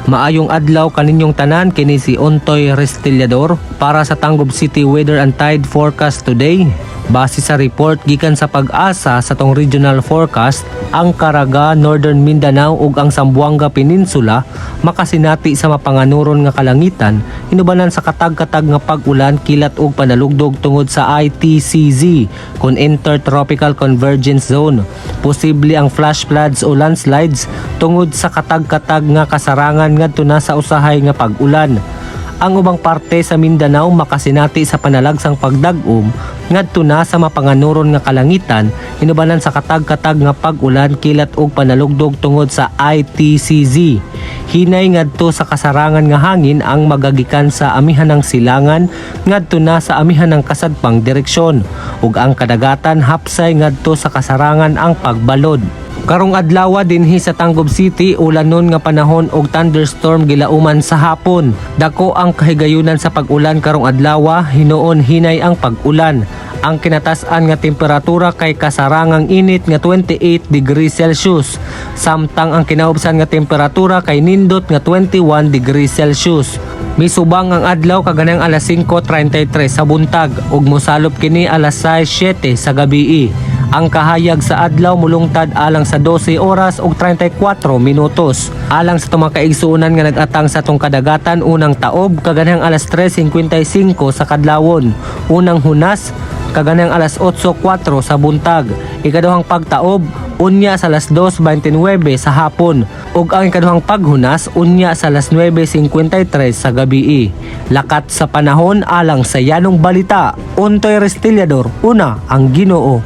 Maayong adlaw kaninyong tanan. Kini si Ontoy Restillador para sa Tangub City Weather and Tide Forecast today. Base sa report gikan sa Pag-asa sa atong regional forecast, ang Caraga, Northern Mindanao ug ang Zamboanga Peninsula makasinati sa mapanganuron nga kalangitan inubanan sa katag-katag nga pag-ulan, kilat ug panalugdog tungod sa ITCZ kon Intertropical Convergence Zone. Posible ang flash floods o landslides tungod sa katag-katag nga kasarangan ngadto na sa usahay nga pag-ulan. Ang ubang parte sa Mindanao makasinati sa panalagsang pagdag-om ngadto na sa mapanganuron nga kalangitan inubanan sa katag-katag nga pag-ulan, kilat ug panalugdog tungod sa ITCZ. Hinay ngadto sa kasarangan nga hangin ang magagikan sa amihanang silangan ngadto na sa amihanang kasadpang direksyon ug ang kadagatan hapsay ngadto sa kasarangan ang pagbalod. Karong adlaw dinhi sa Tangub City, ulanon nga panahon og thunderstorm gilauman sa hapon. Dako ang kahigayunan sa pag-ulan karong adlaw, hinuon hinay ang pag-ulan. Ang kinatas-an nga temperatura kay kasarangang init nga 28 degrees Celsius. Samtang ang kinaubsan nga temperatura kay nindot nga 21 degrees Celsius. Misubang ang adlaw kaganang alas 5:33 sa buntag ug mosalop kini alas 6:07 sa gabii. Ang kahayag sa adlaw mulungtad alang sa 12 oras ug 34 minutos. Alang sa atong mga kaigsuonan nga nag-atang sa atong kadagatan, unang taob kaganang alas 3:55 sa kadlawon. Unang hunas kaganang alas 8:04 sa buntag. Ikaduhang pagtaob unya sa alas 2:29 sa hapon ug ang ikaduhang paghunas unya sa alas 9:53 sa gabii. Lakat sa panahon alang sa Yanong Balita. Ontoy Restillador, una ang Ginoo.